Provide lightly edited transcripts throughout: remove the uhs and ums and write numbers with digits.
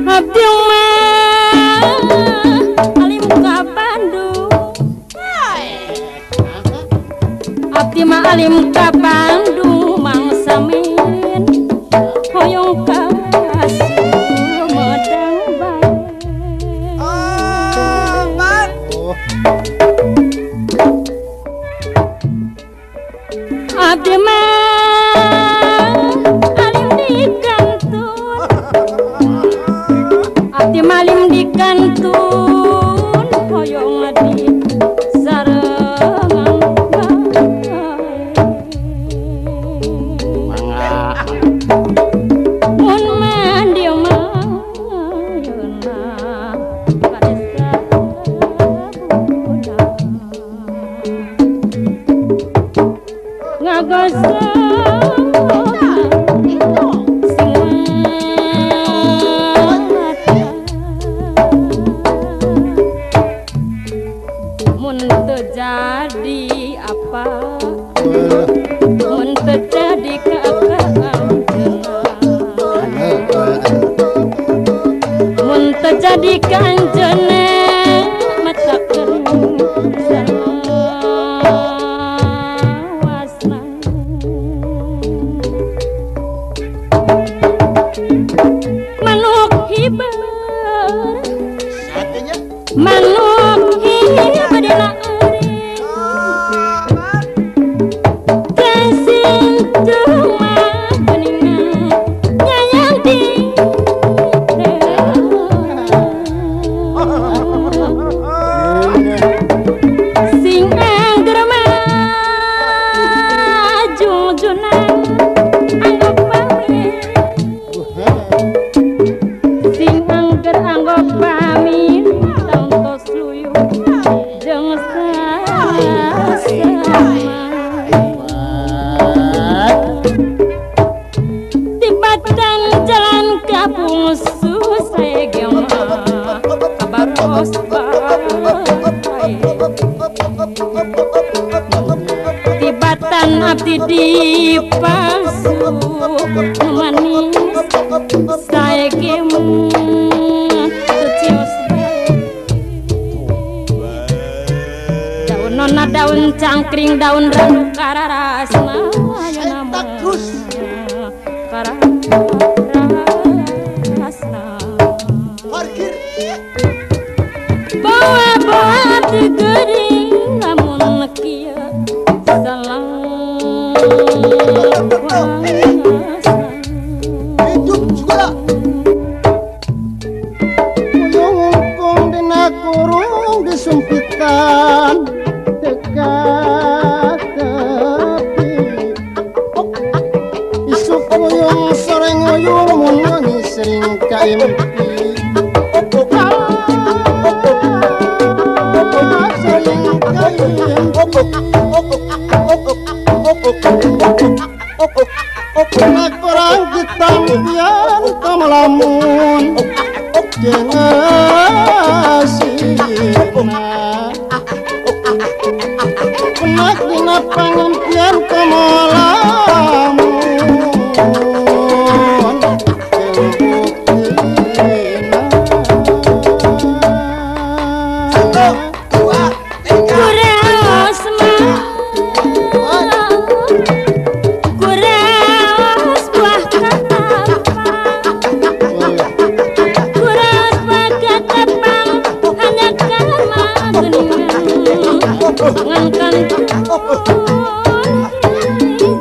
Abdi mah alim ka Bandung. Abdi mah alim ka Bandung Mang Samin hoyong ka Sumedang bae. Abdi mah alim di kantun, abdi malim di kantun hoyong di sarengan bae. Mangga. Mun mandi mah ayeuna ka desa Buna ngagosok sing mata. Mun teu jadi apa, mun teu jadi ka anjeunna, mun teu jadi ka anjeunna mata kering salawasna. Manuk hiber, manuk hiber dina eureun, kasintung mah geuningan nyayang di sing angger mah jungjunan anggap pamit, sing angger anggap pamit tangtos luyu jeung sasama. Tibatan jalan ka bungsu sae mah kabaros bae. Tibatan abdi dipalsu nu manis sae ge mah teu cios bae. Daun nona daun cangkring daun randu kararasna ayeuna mah kararasna. Bawa-bawa abdi geuring lamun kieu salawasna. Hidup juga. Uyung dina kurung disumpitan teka tepi. Isuk uyung sore nguyung mun wengi sering kaimpi. Sering kaimpi. Nak perang ditampian kamlamun jeung asina. Nak dina pangimpian kamlamun jeung buktina. Kuraos mah, kuraos buah katapang, kuraos buah katapang hanya karena geuningan ngan kantun hiji.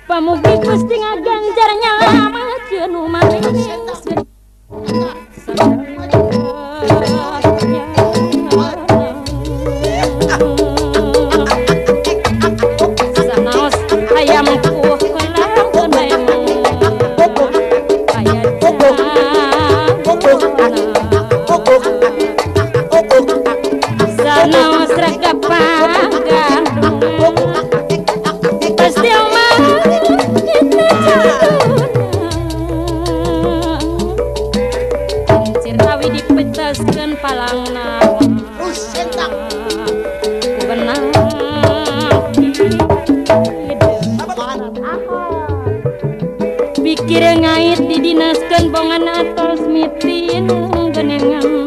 Pamugi Gusti ngaganjar nyalametkeun nu manis. Sanaos hayam ku heulakeun bae aya sanaos rek pangandung pasti omah Cirnawi dipeteskeun palangna benang pikir ngait didinaskeun bongan atos mitin genengan.